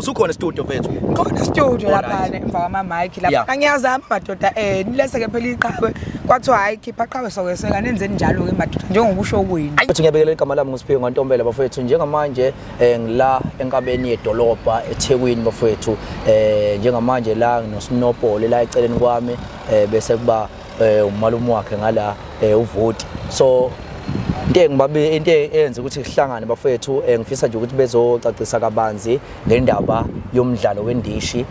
Usukhona studio, mfethu? Khona studio. Alright. Lapha emva kwama mic lapha. Angiyazama madoda, nilese ke phela iqhawe, kwathiwa hayi, khipha qhawe, sokweseka nenzeni njalo ke madoda, njengokusho kwenu. Futhi ngiyabekela, igama lami nguSiphiwe Ngantombela, bafowethu. Njengamanje ngila enkabeni yedolobha eThekwini, bafowethu. Njengamanje la nginoSnowball la eceleni kwami, bese kuba umalume wakhe ngala, uVoti. So into engibabe into eyenza ukuthi sihlangane, bafowethu, ngifisa nje ukuthi bezocacisa kabanzi ngendaba yomdlalo wendishi.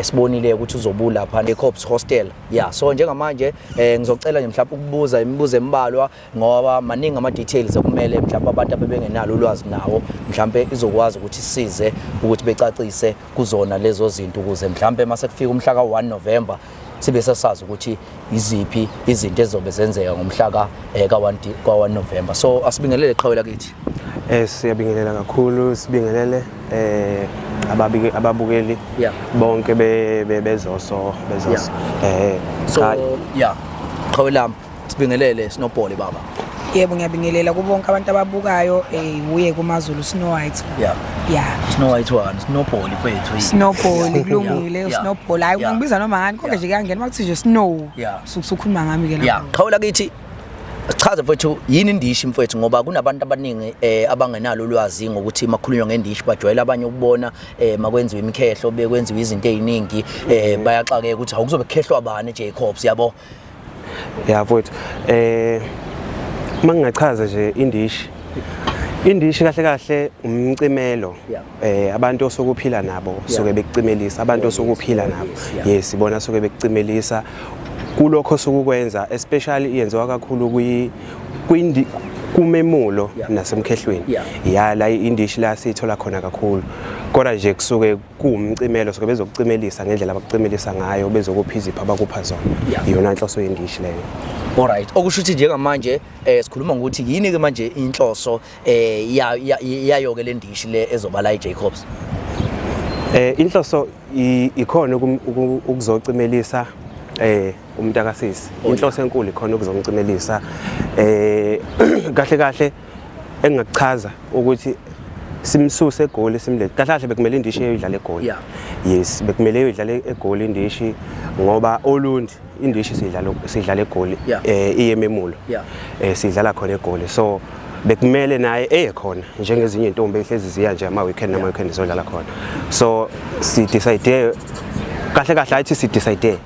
Sibonile ukuthi uzobula lapha eCops Hostel. Yeah, so njengamanje ngizocela nje mhlawumbe ukubuza imibuzo embalwa, ngoba maningi ama details ekumele mhlawumbe abantu abebengenalo ulwazi nawo mhlawumbe izokwazi ukuthi sisize ukuthi becacise kuzona lezo zinto, ukuze mhlawumbe mase kufika umhla ka-1 November sibe sesazi ukuthi iziphi izinto ezizobe zenzeka ngomhla ka-1 November. So asibingelele, qhawe lakithi. Siyabingelela kakhulu, sibingelele ababukeli bonke bezoso. So Cha, yeah, qhawe lami, sibingelele, Snowball baba. Yebo, ngiyabingelela kubo bonke abantu ababukayo, uye kumaZulu Snow White. Snow White one, Snowball mfethu. Snowball kulungile. Snowball, hayi, ungibiza noma ngani, konke nje kuyangena makuthi nje snow. Sukukhuluma ngami ke lapho. Qhawe lakithi, chaza mfethu, yini indishi mfethu, ngoba kunabantu abaningi abangenalo ulwazi ngokuthi makhulunywa ngendishi bajwayele abanye ukubona makwenziwa imikhehlo, bekwenziwa izinto eziningi, bayaxakeka ukuthi awukuzobe kukhehlwa bani eJacobs, yabo? Ya mfowethu, mangingachaza nje indishi. Indishi kahle kahle umcimelo. Abantu osokuphila nabo suke bekucimelisa, abantu osokuphila nabo. Yes, ibona suke bekucimelisa kulokho osukukwenza, especially yenziwa kakhulu kwi kwindi kumemulo nasemkhehlweni. Ya, la indishi la siyithola khona kakhulu. Kodwa nje kusuke kuwumcimelo, suke bezokucimelisa ngendlela abakucimelisa ngayo, bezokupha izipho abakupha zona. Iyona nhloso yendishi leyo. Alright, okusho ukuthi njengamanje sikhuluma ngokuthi yini ke manje inhloso yayo ke le ndishi le ezoba la eJacobs? Inhloso ikhona ukuzocimelisa umntakasisi. Inhloso enkulu ikhona ukuzomcimelisa. Kahle kahle engingakuchaza ukuthi simsuse eGoli simlethe. Kahle kahle bekumele indishi eyidlala eGoli. Yes, bekumele eyidlala eGoli indishi, ngoba olundi indishi sidlala eGoli, iyememulo. Sidlala khona eGoli. So bekumele naye eye khona njengezinye intombi ehlezi ziya nje ama weekend nama weekend zodlala khona. So si decide kahle kahle, athi si decide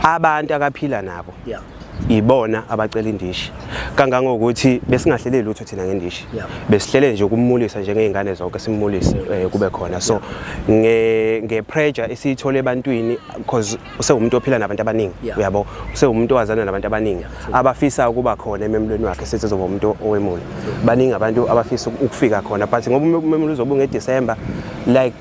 abantu akaphila nabo ibona abacela indishi, kangangokuthi besingahleli lutho thina ngendishi. Besihlele nje ukumulisa njengezingane zonke, simulise, kube khona. So nge pressure esiyithole ebantwini, because usewumuntu ophila nabantu abaningi, uyabo, usewumuntu owazana nabantu abaningi abafisa ukuba khona ememulweni wakhe, sithi uzoba umuntu owemula. Baningi abantu abafisa ukufika khona, but ngoba umemulo uzobe ngeDecember, like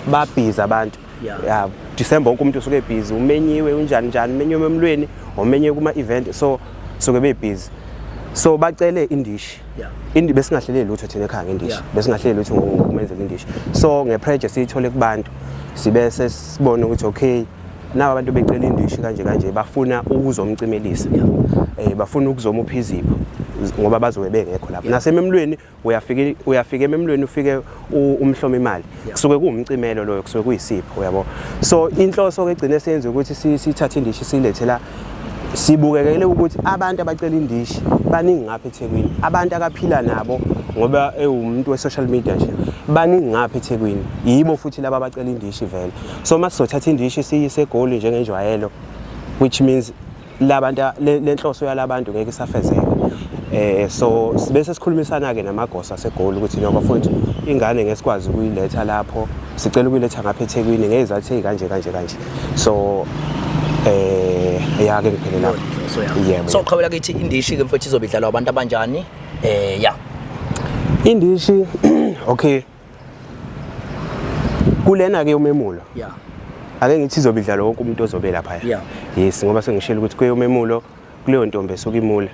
babhizi abantu. Ya, December wonke umuntu usuke ebhizi, umenyiwe, unjani njani, umenyiwe ememulweni, umenyiwe kuma event, so suke bebhizi, so bacele indishi. Indi besingahleli lutho thina ekhaya ngendishi. Besingahleli lutho ngokumenzela indishi. So ngepressure siyithole kubantu, sibe sesibona ukuthi okay, naba abantu becela indishi kanje kanje, bafuna ukuzomcimelisa, bafuna ukuzomupha izipho ngoba bazobe bengekho lapho. Nasememlweni uyafika ememlweni, ufike umhloma imali, kusuke kuwumcimelo loyo, kusuke kuyisipho, uyabo. So inhloso ke egcine seyenza ukuthi sithathe indishi silethe la, sibukekele ukuthi abantu abacela indishi baningi ngapha eThekwini, abantu akaphila nabo, ngoba ewumuntu we-social media nje, baningi ngapha eThekwini, yibo futhi laba abacela indishi vele. So uma sizothatha indishi siyise eGoli njengenjwayelo, which means labantu lenhloso yalabantu ngeke isafezeka. So sibe sesikhulumisana ke namagosa aseGoli ukuthi nokho futhi ingane ngesikwazi ukuyiletha lapho, sicela ukuyiletha ngapha eThekwini ngezathu ezikanje kanje kanje. So ya ke ngiphele lapho. So yeah. Yebo. So qhawe lakithi, indishi ke mfethu izobe idlalwa abantu abanjani? Ya. Indishi, okay, kulena ke umemulo, ake ngithi izobe idlalwa wonke umuntu ozobe lapha. Yes, ngoba sengishilo ukuthi kuyomemulo kuleyo ntombi esuka imula,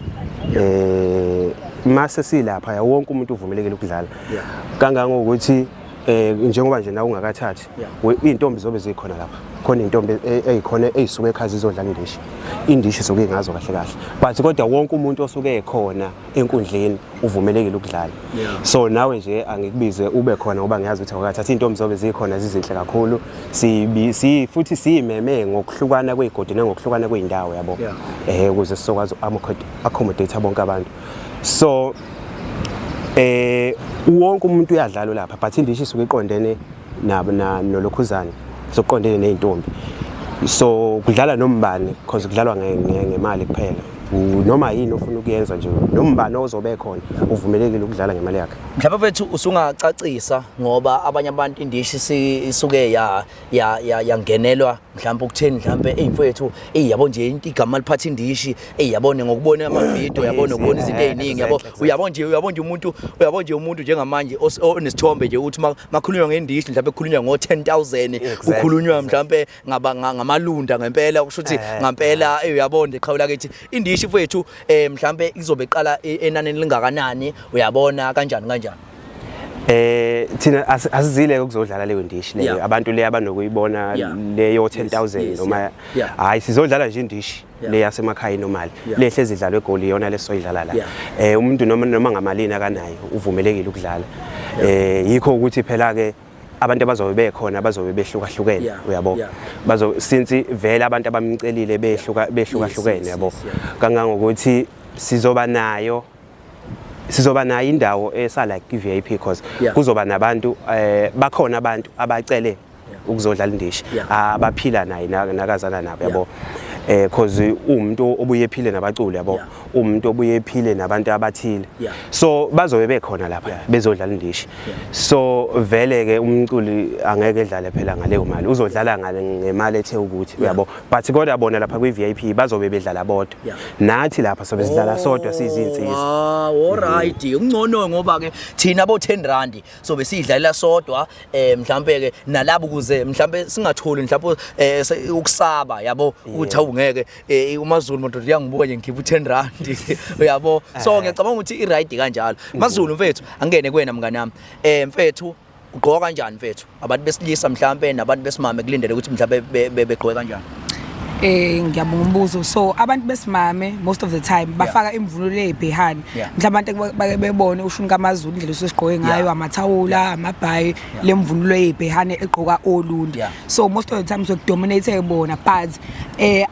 mase silapha wonke umuntu uvumelekile ukudlala, kangangokuthi Njengoba nje nawe ungakathathi, iy'ntombi zobe zikhona lapha, khona iy'ntombi ey'khona ey'suke ekhaya zizodlala indishi, indishi suke ingazo kahle kahle, but kodwa wonke umuntu osuke ekhona enkundleni uvumelekile ukudlala. So nawe nje angikubize ube khona ngoba ngiyazi ukuthi awukathathi. Iy'ntombi zobe zikhona, zizinhle kakhulu. Futhi siyimeme ngokuhlukana kwey'godi nangokuhlukana kwey'ndawo, yabo, ukuze sizokwazi uku-accommodate bonke abantu. So wonke umuntu uyadlala lapha, but indishi isuke iqondene nabo na nolokhuzane, sokuqondene nezintombi. So kudlala nombani because kudlalwa ngemali kuphela. Noma yini ofuna ukuyenza nje, nombani ozobe khona uvumelekile ukudlala ngemali yakhe. Mhlawumbe mfethu usungacacisa, ngoba abanye abantu indishi isuke ya ya ya yangenelwa mhlawumbe ukutheni, mhlawumbe ey mfethu, ey yabo nje into igama liphatha indishi, ey yabone ngokubona ama-video, yabona ukubona izinto eziningi, yabo. Uyabona nje umuntu njengamanje onesithombe nje ukuthi makhulunywa ngendishi mhlawumbe kukhulunywa ngo 10,000, kukhulunywa mhlawumbe ngamalunda ngempela, kusho ukuthi ngampela uyabona nje qhawe lakithi indishi mfethu, mhlawumbe izobe iqala enaneni lingakanani, uyabona, kanjani kanjani? Thina asizile ukuzodlala leyo ndishi leyo, abantu le abanokuyibona leyo 10,000 noma hayi, sizodlala nje indishi le yasemakhaya normal, lehle zidlalwe eGoli, iyona lesoyidlala la. Umuntu noma ngamalini akanayo uvumelekile ukudlala. Yikho ukuthi phela ke abantu abazobe bekhona bazobe behlukahlukene, uyabo, bazo since vele abantu abamcelile behluka behlukahlukene, yabo, kangangokuthi sizoba nayo indawo esa like i-VIP because kuzoba nabantu, bakhona abantu abacele ukuzodlala indishi abaphila naye nakazana nabo, yabo, cause umuntu obuye ephile nabaculi, yabo, umuntu obuye ephile nabantu abathile. So bazobe bekhona lapha bezodlala indishi. So vele ke umculi angeke edlale phela ngaleyo mali, uzodlala ngale ngemali ethe ukuthi, uyabo, but kodwa bona lapha kwi-VIP bazobe bedlala bodwa. Nathi lapha sobe sidlala sodwa siyizinsizwa. Ah, alright. Ungcono ngoba ke thina bo 10 rand sobe sidlalela sodwa, mhlambe ke nalabo ukuze mhlambe singatholi mhlambe ukusaba, yabo, ukuthi awungeke uMaZulu madoda uyangibuka nje ngikhipha u10 rand, uyabo. So ngiyacabanga ukuthi i right kanjalo. MaZulu mfethu, angene kuwena mngani wami. Mfethu, ugqoka kanjani mfethu? Abantu besilisa mhlambe nabantu besimame kulindele ukuthi mhlambe begqoke kanjani? Ngiyabonga umbuzo. So abantu besimame most of the time bafaka imvunulo ezibhehane. Mhlawumbe abantu bake bebone ushuni kaMaZulu, indlela esigqoke ngayo, amathawula, amabhayi, lemvunulo ezibhehane egqoka olundi. So most of the time sokudominate bona, but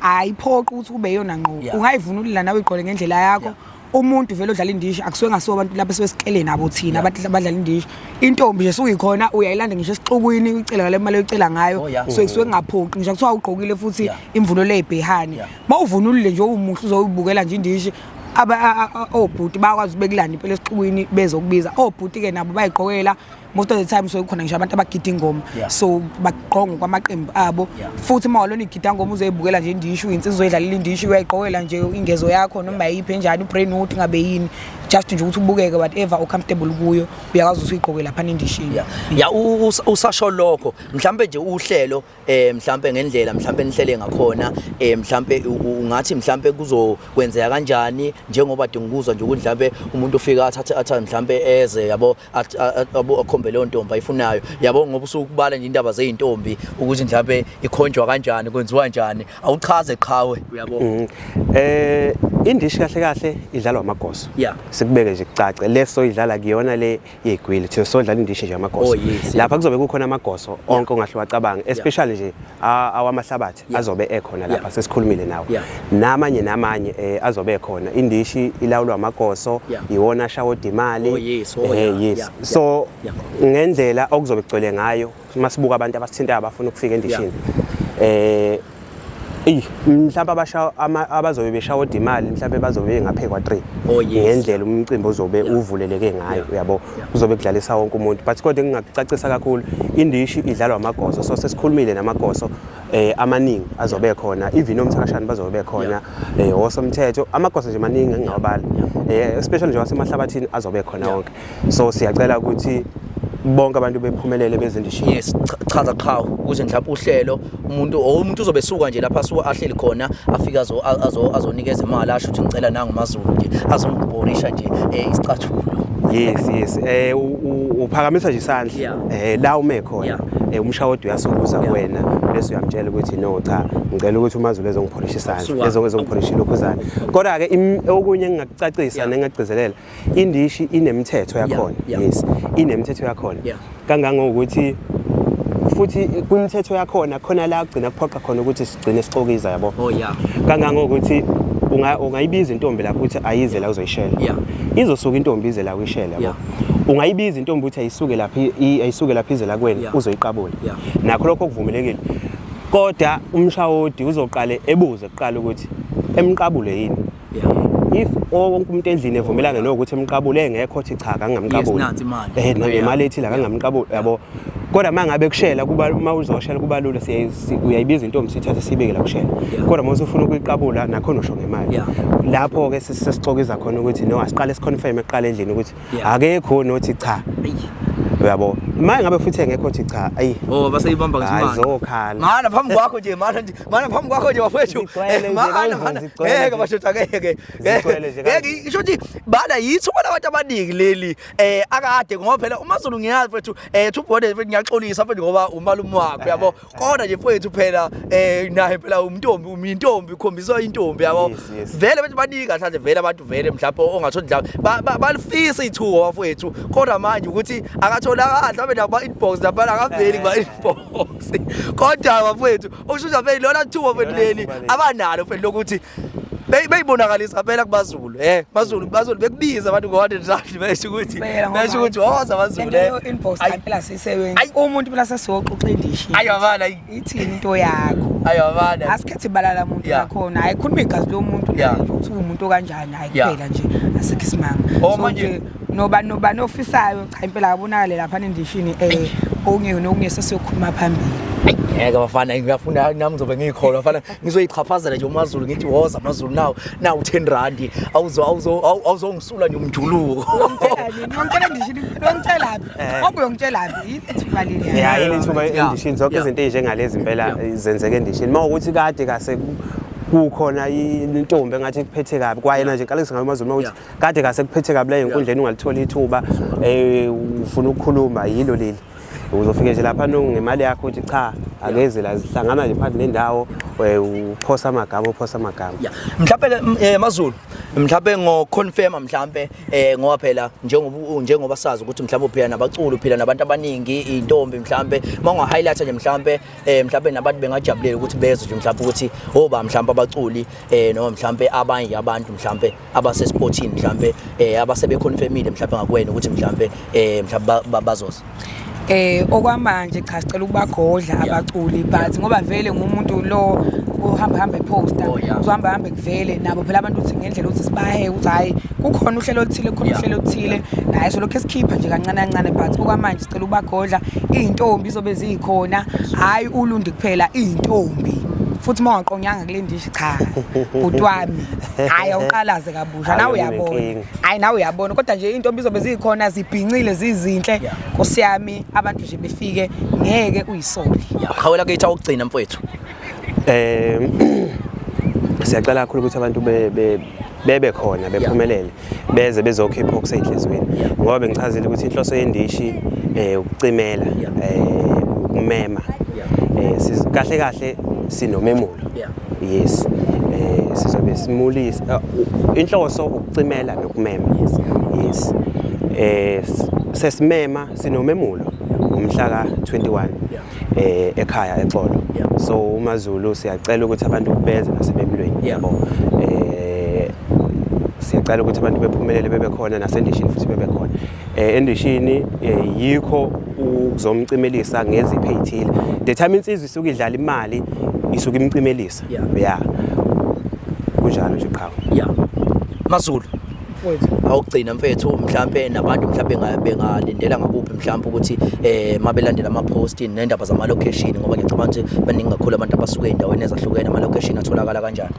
ayiphoqi ukuthi kube yona ngqo. Ungayivunulila nawe, igqoke ngendlela yakho. Umuntu vele odlala indishi akusuke ngasuka abantu lapha esuke nabo thina abantu abadlala indishi. Intombi nje suyikhona uyayilanda ngisho esixukwini, uyicela ngale mali oyicela ngayo. So kusuke kungaphoqi ngisho kuthiwa ugqokile futhi imvunulo ezibhehane. Mawuvunulile nje umuhle uzoyibukela nje indishi, aba obhuti bayakwazi bekulanda impela esixukwini bezokubiza. Obhuti ke nabo bayigqokela most of the time, so kukhona ngisho abantu abagida ingoma, so bagqoka ngokwamaqembu abo. Futhi uma walona igida ngoma uzoyibukela nje indishi, uyinsizwa oyidlalela indishi, uyayigqokela nje ingezo yakho noma yiphi enjani, ubrand ngabe yini, just nje ukuthi ubukeke, whatever ucomfortable kuyo uyakwazi ukuthi uyigqoke lapha endishini. Ya, usasho lokho, mhlambe nje uhlelo mhlambe ngendlela mhlambe nihlele ngakhona, mhlambe ungathi mhlambe kuzokwenzeka kanjani, njengoba dinguzwa nje ukuthi mhlambe umuntu ufika athathe athathe mhlambe eze, yabo, yabo, akhombe leyo ntombi ayifunayo, yabo, ngoba usukubala nje indaba zeyintombi ukuthi mhlambe ikhonjwa kanjani, kwenziwa kanjani, awuchaze qhawe, uyabo. Indishi kahle kahle idlalwa amagoso. Sikubeke nje kucace, leso idlala kuyona le yegwili, thina sodlala indishi nje amagoso. Lapha kuzobe kukhona amagoso onke ongahle wacabanga, especially nje awamahlabathi azobe ekhona lapha, sesikhulumile nawo. Namanye namanye azobe ekhona. Indishi ilawulwa amagoso, iwona ashawoda imali. So ngendlela okuzobe kugcwele ngayo, masibuka abantu abasithintayo abafuna ukufika endishini, eyi mhlawumbe abasha abazobe beshawoda imali mhlawumbe bazobe bengaphe kwa-3 ngendlela umcimbi ozobe uvuleleke ngayo, uyabo, kuzobe kudlalisa wonke umuntu. But kodwa engingakucacisa kakhulu, indishi idlalwa amagoso, so sesikhulumile namagoso amaningi azobe khona, even omthakashana bazobe bekhona, osomthetho, amagoso nje maningi engingawabala, especially nje wasemahlabathini azobe khona wonke. So siyacela ukuthi bonke abantu bephumelele bezindishini. Yes, chaza qhawe ukuze mhlawumbe uhlelo umuntu or umuntu uzobe suka nje lapha asuka ahleli khona, afike azo azonikeza imali, asho ukuthi ngicela nangu maZulu nje azongibhorisha nje isicathulo. Yes, uphakamisa nje isandla la ume khona. Umshawodi uyasukuza kuwena bese uyamtshela ukuthi no, cha, ngicela ukuthi uMaZulu ezongipholisha isandla, ezongipholisha ilokhuzana. Kodwa ke okunye engingakucacisa nengingagcizelela, indishi inemithetho yakhona. Yes, inemithetho yakhona kangangokuthi futhi kwimithetho yakhona khona la kugcina kuphoqa khona ukuthi sigcine sixokiza, yabo. Oh yeah. Kangangokuthi ungayibiza intombi lapho ukuthi ayize la uzoyishela, izosuka intombi ize la kuyishela, yabo. Ungayibiza intombi ukuthi ayisuke lapha, ayisuke lapha ize la kuwena, uzoyiqabula. Nakho lokho kuvumelekile, kodwa umshawodi uzoqale ebuze kuqala ukuthi emqabule yini. If wonke umuntu endlini evumelana nokuthi emqabule, engekho othi cha, kangamqabuli, Yes, nansi imali. Nemali ethile akangamqabuli, yabo. Kodwa uma ngabe kushela kuba, uma uzoshela kuba lula, uyayibiza intombi, sithathe siyibeke la kushela. Kodwa uma usufuna ukuyiqabula nakhona usho ngemali. Lapho-ke sesixokiza khona ukuthi no, asiqale siconfirm ekuqala endlini ukuthi akekho nothi cha, uyabo. Uma ngabe futhi engekho othi cha, ayi. Oh, baseyibamba hayi, ngesimanga. Zokhala. Mana phambi kwakho nje, mana nje, mana phambi kwakho nje bafethu. Zigcwele nje Mana kanzima, mana. zigcwele Ngeke nje. bashota, ngeke. Zigcwele nje Ngeke kanzima. isho ukuthi bana yithuba labantu abaningi leli akade, ngoba phela uMaZulu ngiyazi mfethu, two borders mfethu, ngiyaxolisa mfethu ngoba umalume wakho, yabo. Kodwa nje mfethu phela naye phela umntombi, umintombi ukhombiswa intombi, yabo. Yes. Vele bethu baningi kahle vele abantu vele mhlawumbe ongatholi mhlawumbe balifisa ithuba bafethu, kodwa manje ukuthi akatholakali mhlawumbe nakuma inbox lapha, akaveli kuma inbox. Kodwa bafethu usho ukuthi vele lona thuba mfethu Lona leli thuba leli. abanalo mfethu lokuthi beyibonakalisa phela kubaZulu, baZulu, baZulu bekubiza abantu ngo-100 rand, besho ukuthi Impela, ngoba besho ukuthi woza baZulu. Lento yo-inbox Ayi. cha, phela sisebenzi Ayi. umuntu phela sesiyoxoxa indishi. Ayi babana. Ithini into yakho? Ayi babana. Asikhethe ibala lamuntu lakhona, hayi, khuluma igazi lomuntu nje ukuthi uwumuntu okanjani, hayi, kuphela nje asikho isimanga. Oh, So manje nje noba nofisayo, cha, impela akabonakale lapha endishini, okunye nokunye sesiyokhuluma phambili. Ngeke bafana, ngiyafuna nami ngizobe ngiyikholwa bafana, ngizoyichaphazela nje uMaZulu, ngithi woza maZulu, nawu nawu 10 rand, awuzo awuzo awuzongisula nje umjuluko. Uyongitshela endishini, uyongitshelaphi? Ngoba uyongitshelaphi? Yini ithuba leli? Ya, yini ithuba endishini, zonke izinto ey'njengalezi impela zenzeka endishini. Uma ukuthi kade kase kukhona intombi engathi kuphethe kabi kwayena nje, qalisa ngayo uMaZulu, ukuthi kade kase kuphethe kabi la enkundleni, ungalithola ithuba, ufuna ukukhuluma, yilo leli. Uzofike nje lapha ngemali yakho uthi cha, akeze la, zihlangana nje phakathi nendawo, uphosa amagama, uphosa amagama. Yeah. Mhlawumbe maZulu, mhlawumbe ngo-confirm mhlawumbe, ngoba phela njengoba sazi ukuthi mhlawumbe uphila nabaculi, uphila nabantu abaningi, intombi, mhlawumbe mawunga highlight nje mhlawumbe, mhlawumbe nabantu bengajabulela ukuthi bezwe nje mhlawumbe ukuthi oba mhlawumbe abaculi, noma mhlawumbe abanye abantu mhlawumbe abasesportini mhlawumbe, abasebeconfirmile mhlawumbe ngakuwena ukuthi mhlawumbe, mhlawumbe bazoza. Okwamanje cha, sicela ukubagodla abaculi, but ngoba vele ngumuntu lo ohamba hamba eposta, uzohamba hambe kuvele nabo phela abantu ukuthi ngendlela ukuthi sibahe ukuthi hayi, kukhona uhlelo oluthile, kukhona uhlelo oluthile, hayi, so lokho esikhipha nje kancane kancane, but okwamanje sicela ukubagodla. Iy'ntombi izobe zikhona, hhayi uLundi kuphela, iy'ntombi futhi. Uma ungaqonyanga kule ndishi, cha bhuti wami, hhayi, awuqalaze kabusha nawe, Hhayi, uyabona. unenkinga. Hhayi, nawe uyabona, kodwa nje iy'ntombi izobe zikhona, zibhincile, zizinhle. Nkosi yami, abantu nje befike, ngeke uyisole. Qhawela kithi awugcina mfowethu. Siyacela kakhulu ukuthi abantu bebe khona, bephumelele, beze bezokhipha okuseyinhliziyweni, ngoba bengichazile ukuthi inhloso yendishi ukucimela, ukumema. Kahle kahle sinomemulo. Yes, sizobe simulisa, inhloso ukucimela nokumema. Yes, sesimema, sinomemulo ngomhla ka-21 ekhaya eXolo. So uMaZulu siyacela ukuthi abantu beze nasememlweni, yabo. Siyacela ukuthi abantu bephumelele, bebe khona nasendishini futhi bebe khona. Endishini yikho ukuzomcimelisa ngezipho ey'thile. The time insizwa isuke idlala imali, isuke imcimelisa. Yeah, kunjalo nje qhawe. Yeah, maZulu. Mfowethu. Awugcina mfethu, mhlambe nabantu mhlambe bengalindela ngakuphi mhlambe ukuthi mabelandela ama post nendaba zama location, ngoba ngiyacabanga ukuthi baningi kakhulu abantu abasuke ey'ndaweni ezahlukene, ama location atholakala kanjani?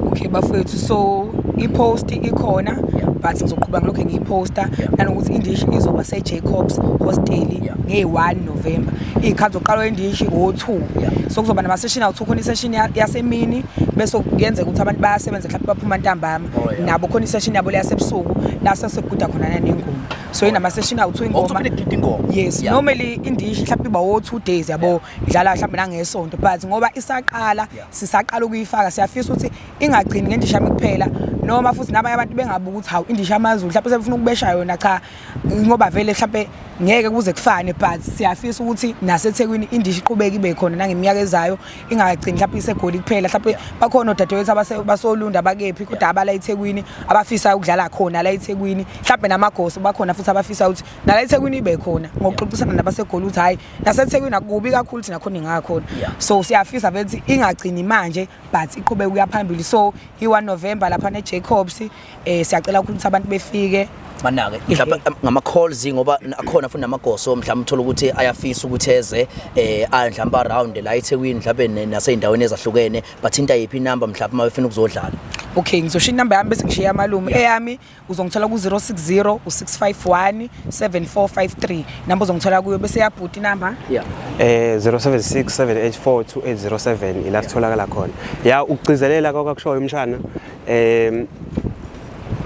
Okay bafowethu, so i-post ikhona, but ngizoqhubeka ngilokhu ngiyiposta, nanokuthi indishi izoba se-Jacobs Hostel ngeyi-1 November. Iy'khathi zokuqalwa indishi o-2. So kuzoba nama-session awu-2. Khona i-session yasemini, bese kuyenzeka ukuthi abantu bayasebenza, mhlawumbe baphuma ntambama. Nabo khona i-session yabo leyasebusuku, la sesekuguda khona nanengoma. So inama session awu 2 ingoma. Okuthi gida ingoma. Yes, normally indishi mhlawumbe iba wo 2 days yabo, idlala mhlawumbe nangesonto, but ngoba isaqala sisaqala ukuyifaka, siyafisa ukuthi ingagcini ngendishi yami kuphela, noma futhi nabanye abantu bengabuka ukuthi hawu, indishi yamaZulu mhlawumbe sebefuna ukubesha yona. Cha, ngoba vele mhlawumbe ngeke kuze kufane, but siyafisa ukuthi naseThekwini indishi iqhubeke ibe khona nangeminyaka ezayo, ingagcini mhlawumbe iseGoli kuphela. Mhlawumbe bakhona odadewethu basolunda bakephi, kodwa abala eThekwini abafisa ukudlala khona la eThekwini, mhlawumbe namagoso bakhona futhi abafisa ukuthi nala eThekwini ibe khona, ngokuxoxisana nabaseGoli ukuthi hhayi, naseThekwini akubi kakhulu, thina khona ingakhona. So siyafisa vele ukuthi ingagcini manje, but iqhubeke kuya phambili. So i-1 November lapha ne-Jacobs, siyacela kakhulu ukuthi abantu befike. Manake mhlawumbe ngama calls, ngoba akhona futhi namagoso, mhlawumbe uthola ukuthi ayafisa ukuthi eze mhlawumbe around la eThekwini, mhlawumbe naseyindaweni ezahlukene, bathinta yiphi inamba mhlawumbe uma befuna ukuzodlala? Okay, ngizoshiya inamba yami bese ngishiya amalume. Eyami uzongithola ku-060 u-651 7453, inamba uzongithola kuyo, bese yabhuti inamba. 076 784 2807, ila sitholakala khona. Ya, ukugcizelela kwakakushoyo umshana,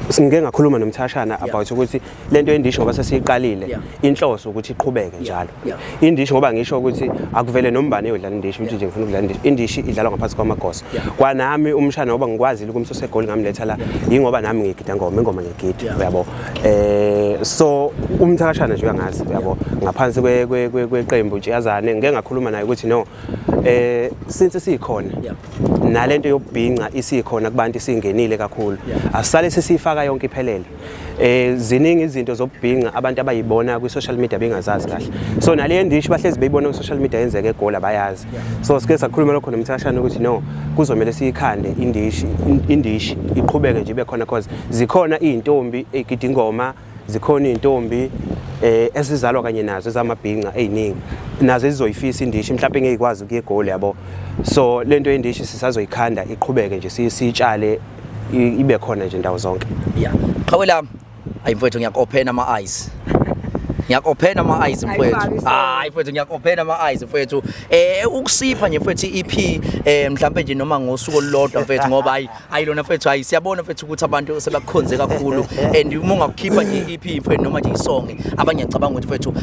singike ngakhuluma nomthashana about ukuthi lento yendishi, ngoba sesiyiqalile, inhloso ukuthi iqhubeke njalo indishi, ngoba ngisho ukuthi akuvele nombani eyodlala indishi ukuthi nje ngifuna ukudlala indishi. Indishi idlalwa ngaphansi kwamagoso. Kwanami umshana, ngoba ngikwazile ukumsusa eGoli ngamletha la, yingoba nami ngigida ngoma, ingoma ngigida, uyabo. So umthakashana nje uyangazi, uyabo, ngaphansi kweqembu Ntshiyazane, ngike ngakhuluma naye ukuthi no, since sikhona nalento yokubhinca isikhona kubantu, isingenile kakhulu, asisale sesiyifaka yonke iphelele. Ziningi izinto zokubhinca abantu abayibona kwi-social media bengazazi kahle, so nale ndishi bahlezi beyibona ku-social media yenzeka eGoli, abayazi. So sike sakhuluma lokho nomthashana ukuthi no, kuzomele siyikhande indishi, indishi iqhubeke nje ibe khona, cause zikhona iy'ntombi ey'gida ingoma, zikhona iy'ntombi esizalwa kanye nazo ezamabhinca ey'ningi, nazo ezizoyifisa indishi, mhlawumbe ngeke ikwazi ukuya eGoli, yabo. So lento yendishi sisazoyikhanda iqhubeke nje, siyitshale, ibe khona nje ndawo zonke. Yeah, qhawe lami. Ayi mfowethu, ngiyaku-open ama-eyes, ngiyaku-open ama-eyes mfowethu. Ayifaki isonto. Hayi mfowethu, ngiyaku-open ama-eyes mfowethu, ukusipha nje mfowethu i-EP, mhlambe nje noma ngosuku olulodwa mfowethu, ngoba hayi hayi lona mfowethu, hayi siyabona mfowethu ukuthi abantu sebakukhonze kakhulu, and uma ungakukhipha nje i-EP mfowethu noma nje isong, abanye ngiyacabanga ukuthi mfowethu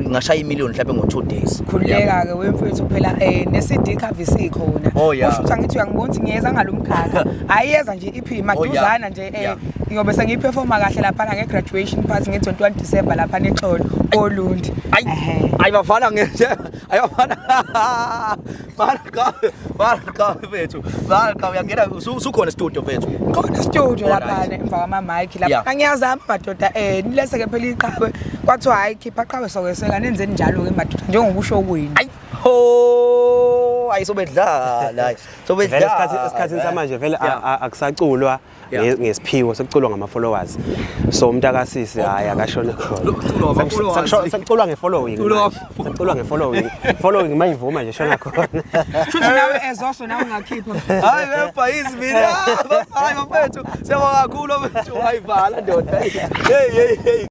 ingashaya imiliyoni mhlambe ngo-2 days. Khululeka-ke wemfowethu, phela ne-CD cover isikhona. Kusho ukuthi angithi uyangibona ukuthi ngiyeza ngalo mkhakha, ayiyeza nje i-EP maduzana nje, ngiyobe sengiyiperforma kahle laphana nge-graduation party nge-21 December laphana eXolo oLundi. Ayi. Ehhe. Ayi bafana, nje ayi bafana, bana ka bana ka mfethu, bana ka uyangena, usukhona studio mfethu? Khona studio. Laphana emva kwama-mic lapha ngiyazama madoda, nileseke phela iqhawe, kwathiwa hhayi, khipha qhawe, sokweseka, nenzeni njalo-ke madoda, njengokusho kwenu. Ayi ho, ayi sobedlala, Vele sobedlala. Esikhathini samanje vele akusaculwa ngesiphiwo, sekuculwa ngama-followers, so umuntu akasisi hhayi akashone khona. Kuculwa ngama-followers. Sekuculwa nge-following Kuculwa manje. Sekuculwa nge-following, following mayivuma nje shona khona. Shuthi nawe ezoso nawe ungakhipha. Hayi bebhayizi mina, hayi bafethu, siyabonga kakhulu bafethu, hayi vala ndoda, hey hey hey.